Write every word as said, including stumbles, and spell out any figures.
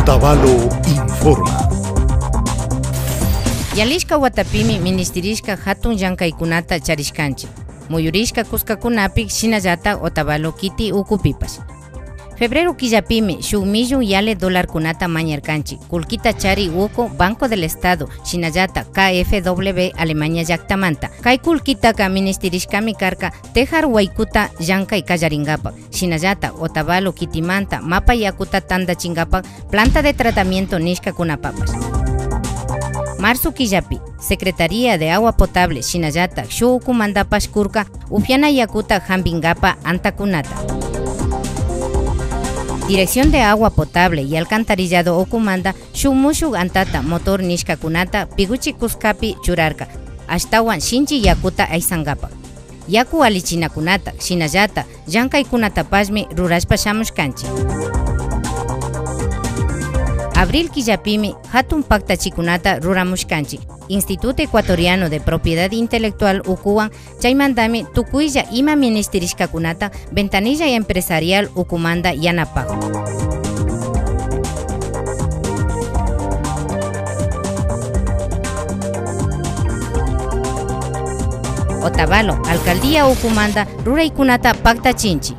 Otavalo informa. Yalishka watapimi minishtirishka hatun llankaykunata charishkanchik. Muyurishka kuskakunapi shinallata Otavalo kiti ukupipash. Febrero killapimi shuk millón yali dolarkunata mañarkanchik kullkita chari uku Banco del Estado shinallata K F W Alemania llaktamanta. Kay kullkitaka minishtirishkami karka Tejar waykuta llankay kallarinkapak, shinallata Otavalo kitimanta mapa yakuta tantachinkapak planta de tratamiento nishkakunapapash. Marzo killapi, Secretaría de Agua Potable shinallata shuk ukumantapash kurka upyana yakuta hampinkapa antakunata. Dirección de Agua Potable y Alcantarillado ukumanta shuk mushuk antata motor nishkakunata piguchi kuskapi churarka, ashtawan shinchi yakuta aysankapa. Yaku allichinakunata, shinallata llankaykunatapashmi rurashpa shamushkanchik. Abril killapimi hatun paktachikunata ruramushkanchik Instituto Ecuatoriano de Propiedad Intelectual ukuwan, chaymantami tukuylla ima minishtirishkakunata Ventanilla Empresarial ukumanta yanapakun. Otavalo Alcaldía ukumanta ruraykunata paktachinchik.